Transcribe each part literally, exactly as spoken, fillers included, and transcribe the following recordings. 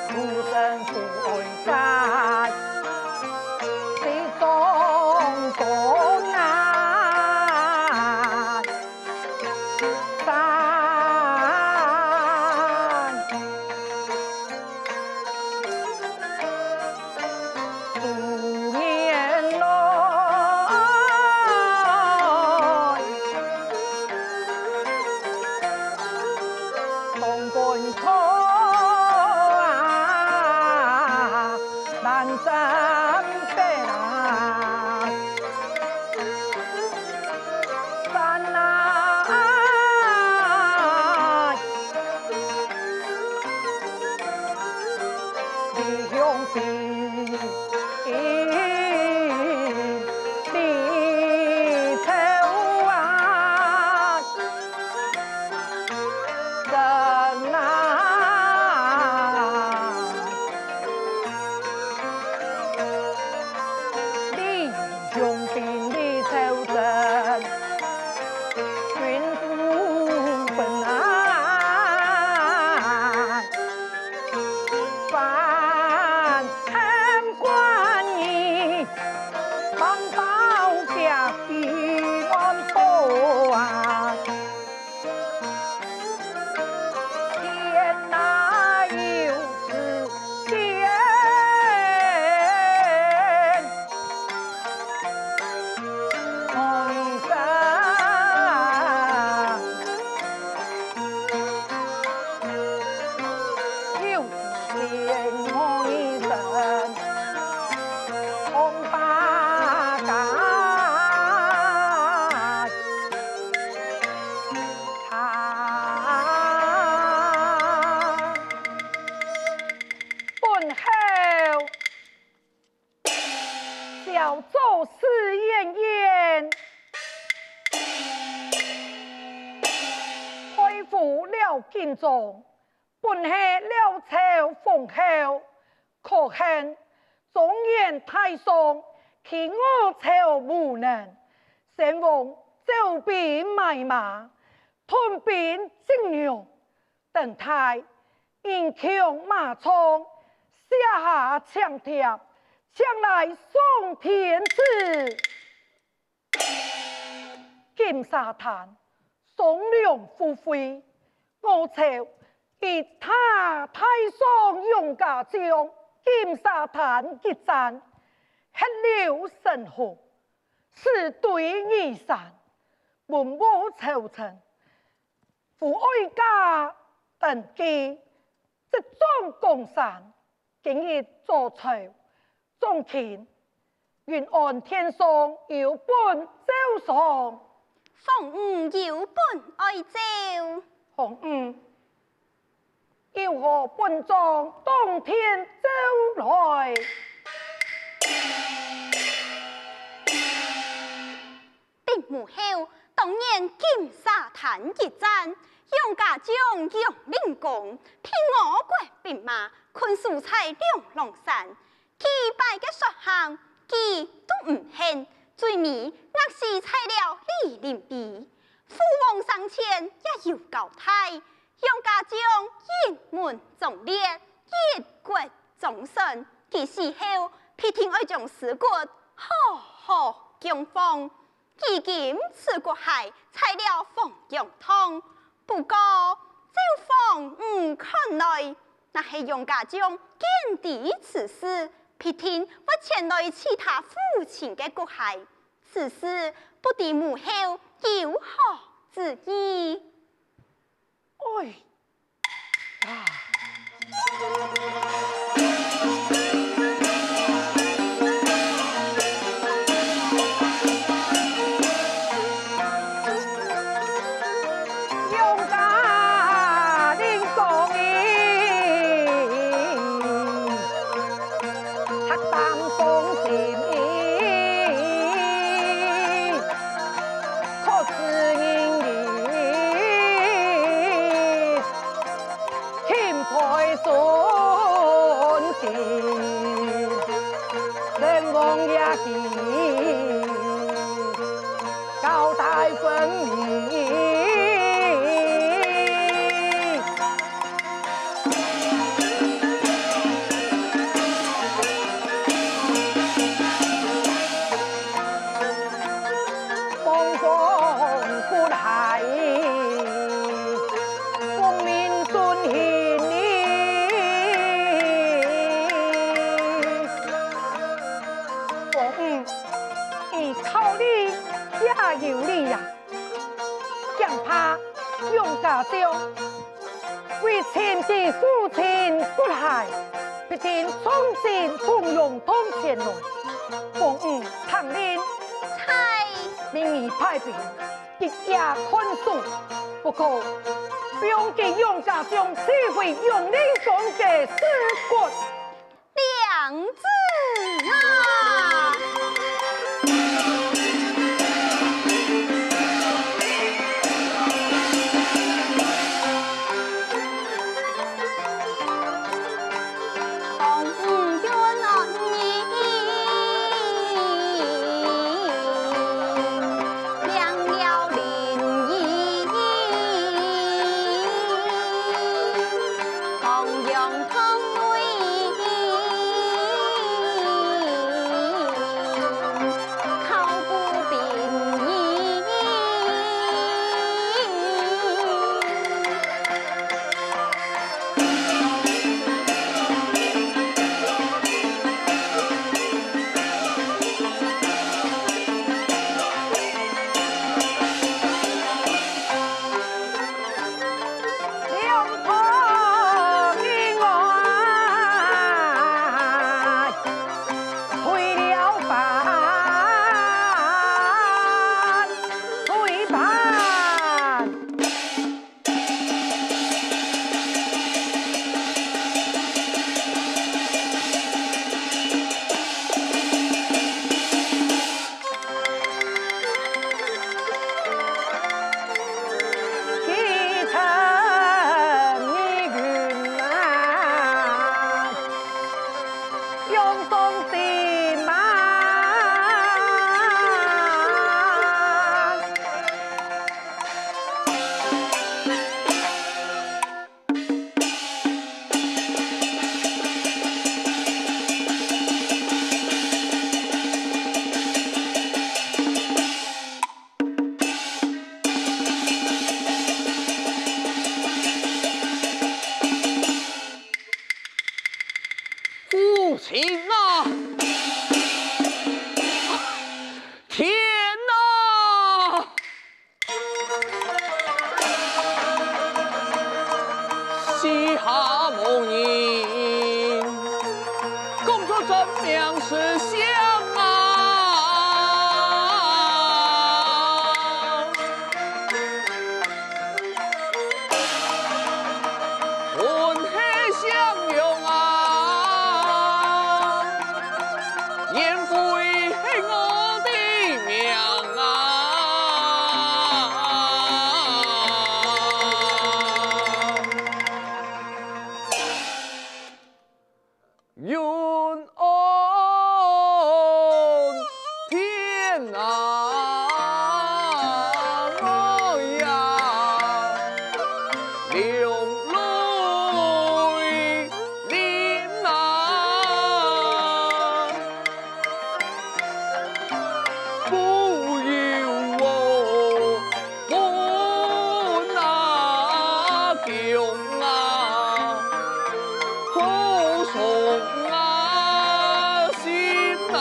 孤身赴外家，西中东南山。 数年來，东奔西啊，南征北啊，山啊！ 弟兄弟，离愁啊，人啊！弟兄弟，离愁人，君不分啊！ 万般关你，忙到家己乱跑啊！天哪，有时间。 我一生，有时间我一生，红发家。 本侯。 小周氏燕燕，太傅廖敬宗，本系廖朝封侯，可恨中原大喪，欺我朝無能，先王招兵買馬，屯兵積糧， 等待，人窮馬壯，寫下請帖，請來送天子。金沙灘，喪龍附會，我朝一大大喪楊家將，金沙灘一戰，血流成河，屍堆如山，文武朝臣， 赴哀家登基，執掌江山，今日早朝，眾卿，雲安殿上有本奏章。封吳有本哀奏。封吳，有何本章當殿奏來？ 丁母后，當年金沙灘一戰，楊家將楊令公，被我國兵馬困守在兩狼山，幾擺个血腥，佢都毋肯，最尾壓死在了李林碑。父王生前也有交代，楊家將一門忠烈，一國忠臣，佢死後，必定愛將屍骨好好供奉。 如今屍骨還在了黃楊堂，不過照封吳看來，若係楊家將見知此事，必定會前來取他父親个骨骸。此事不知母后有何主意？ 哎呀！楊家令公哩，黑膽忠心哩， 可知人意，钦佩所阿兄，為尋佢父親骨骸，必定重金重用堂前來，奉吾聽令。在。命你派兵，日夜看守，不可放佢楊家將死灰用恁樣个屍骨。 娘子啊！父亲啊！天哪！ 膝下無人，公主真名是香啊！魂係香容啊！ 贤妃係我的命啊！云安天啊，我呀，流泪 淋啊，不由我分啊穷啊，好伤啊心啊。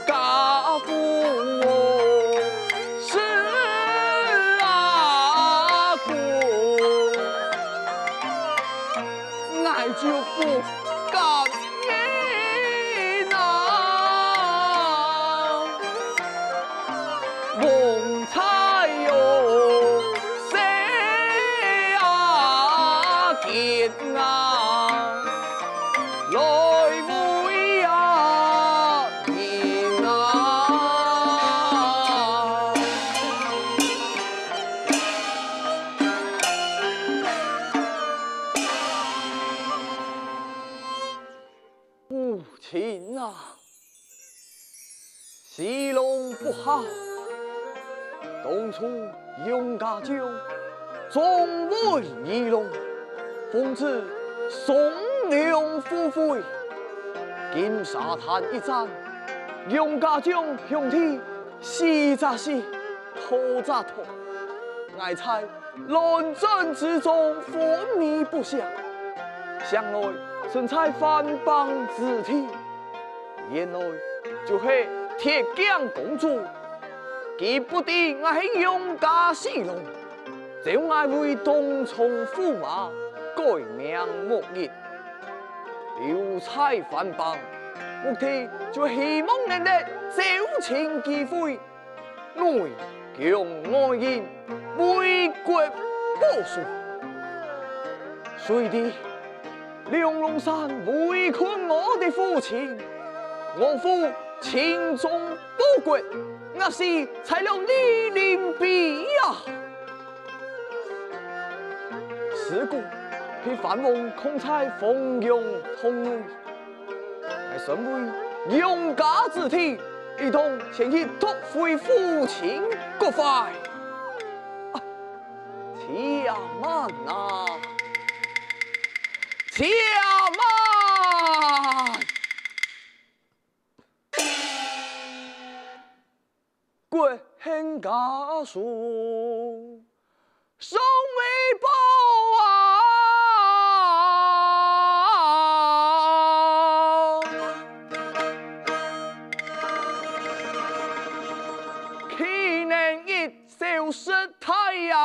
家父我是阿哥，𠊎就不甘心啊！蒙差喲，死阿哥啊！ 來為阿人啊！父親啊！ 西涼不下，當初楊家將壯為義郎，奉旨從良附會。金沙灘一戰，楊家將兄弟死者死，逃者逃。𠊎在 亂陣之中昏迷不醒，醒來身在番邦之地，原來就係鐵鏡公主。佢不知𠊎係楊家四郎，召𠊎為東床驸馬，改名沐日，留在番邦，目的就希望能得招親機會，內強外硬，為國報仇。誰知 兩龍山圍困我的父親，我父親中報國，壓死在了李林碑呀！事故被番王控在鳳陽洞內，𠊎身為楊家子弟，理當前去奪回父親骨灰。啊，且慢啊！ 且慢！國恨家書，尚未報啊！豈能一小失態啊！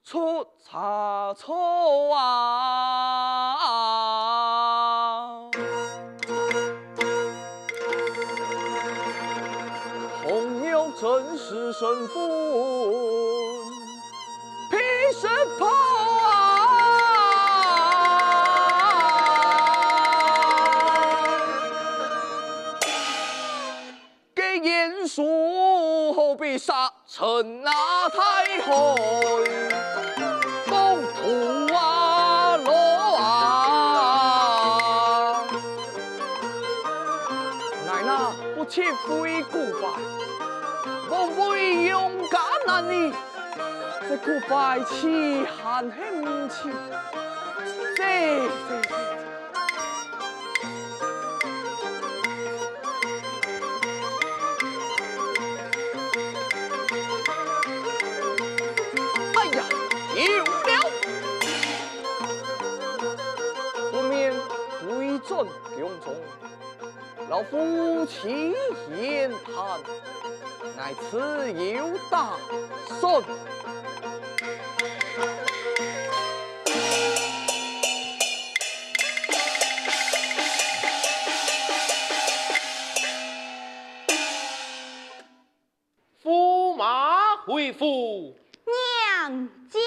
出差錯啊！倘若真實身份，必識破啊！該冤仇何必煞 沉啊大海，當塗啊落啊！𠊎那不只會古怪，無會用家難呢，這古怪豈還係毋清？這，這，這，這。 哎呀，有了！不免回轉宮中，摎夫妻言談， 𠊎自有打算。駙馬回府。迎接。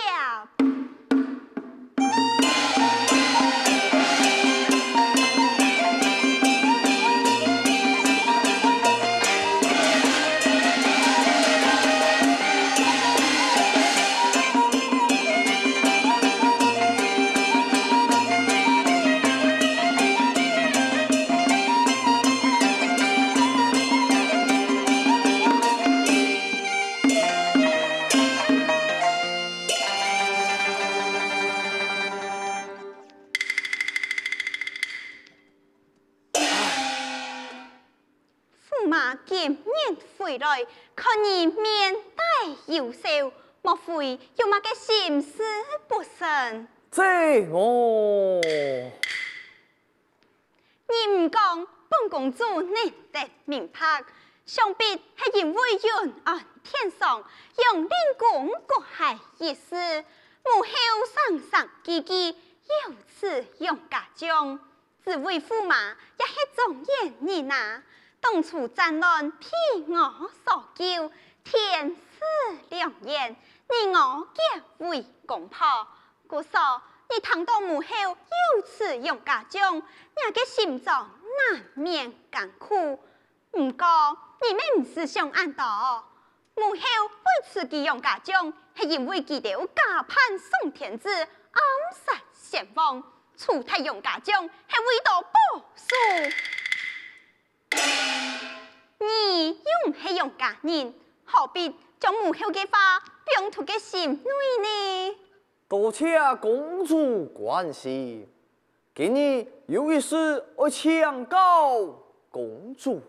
駙馬今日回來，看你面帶憂愁，莫非有麼个心事不成？這我 你毋講，本公主能得明白，想必係因為雲安天上，楊令公閣下一事，母后生生忌忌，有此楊家將。只為駙馬也係狀元人啊，當初戰亂被我所救，天賜良緣，你我結為公婆。 故所，你聽到母后有此楊家將，若个心臟難免艱苦。毋過，你乜毋使想恁多。母后會賜佢楊家將，係因為佢兜假扮宋天子，暗殺先王，取代楊家將，係為到報仇。 你又毋係楊家人，何必將母后个話放在个心內呢？多謝公主關心，今日有一事愛請教公主。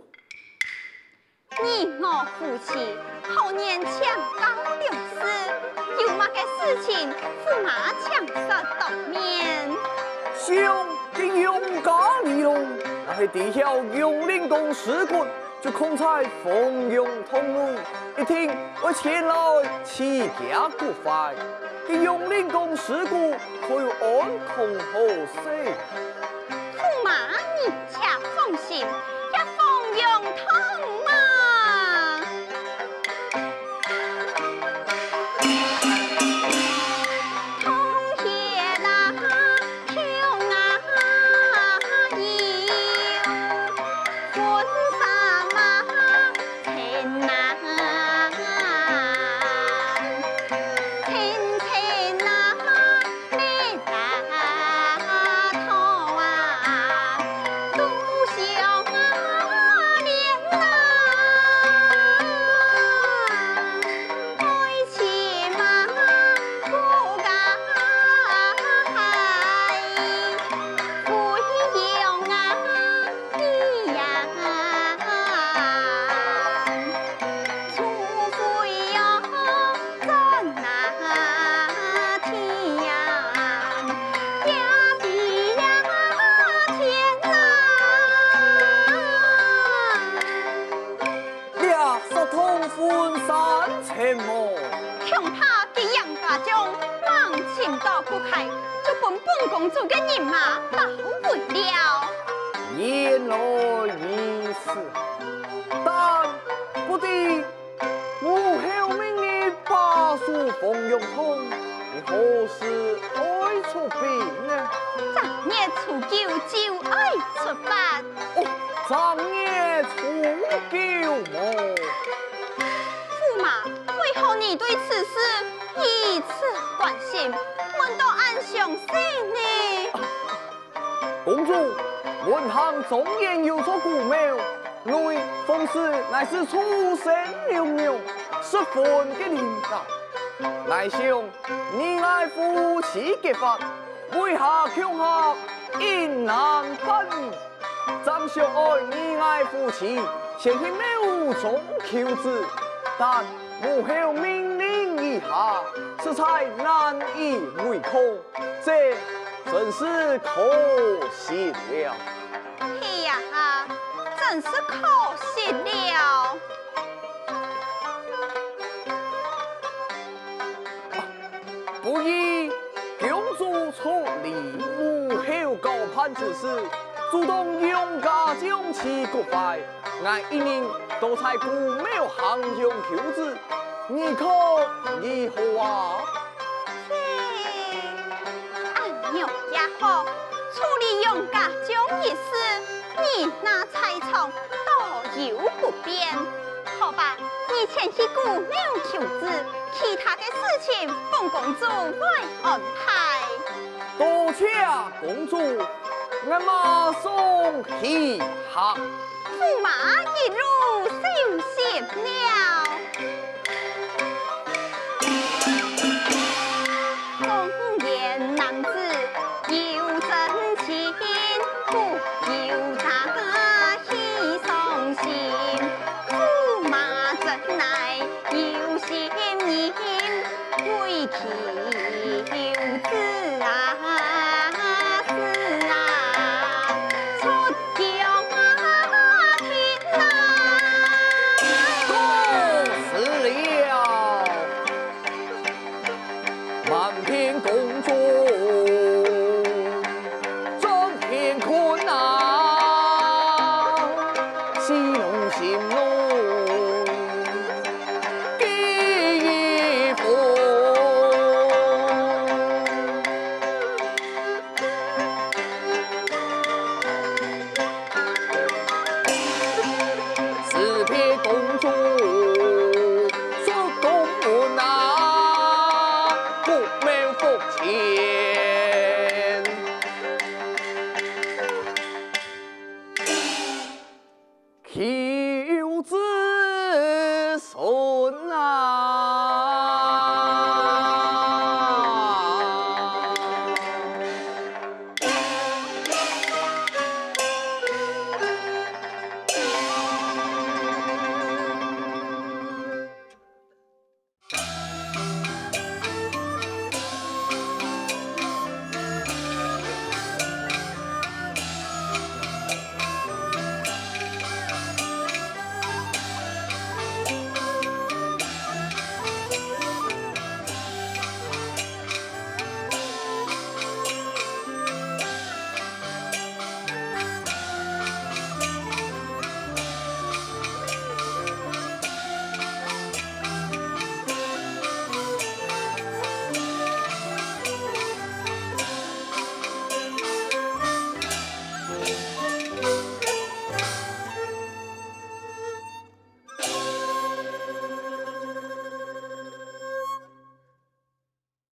你我夫妻，好言請教了事，有麼个事情，駙馬請說當面。 想這楊家二郎，乃係知曉楊令公事君，就囥在鳳陽堂內，一定愛前來尋佢个骨灰。佢用靈光師姑，可有安康好勢。驸馬，你且放心，這鳳陽堂嘛， 這石堂分三層無？恐怕佢楊家將吂尋到骨牌，就分本公子个人馬包圍了。原來如此，但不知 武後明日把守鳳陽堂，你何時愛出兵呢？正月初九就愛出發。哦，正月初九麼？驸馬，為何你對此事如此關心，問到恁詳細呢？ 公主，聞行中原有座古廟，內奉祀乃是畜生龍娘，十分个靈驗。𠊎想，你𠊎夫妻結發，為下共下一男半女，正想愛你𠊎夫妻前去廟中求子，但武後命令以下，實在難以違抗。 這真是可惜了。係啊，真是可惜了。不意公主處理武後交辦之事，主動楊家將其骨灰，𠊎一人都在古廟行凶求子，你看如何啊？ 切，恁樣也好，處理楊家將一事，你拿在場，多有不便。好吧，你前去古廟求子，其他个事情本公主會安排。多謝公主，𠊎馬上去行。 驸馬一路小心了。中原男子有真情，故有大喜傷心。驸馬怎奈有心人，為求 求子啊，是啊，出京啊，天啊！恭喜了！满篇公主真乾坤啊，喜怒心怒 记一封。四品公主出宫门啊，不免夫妻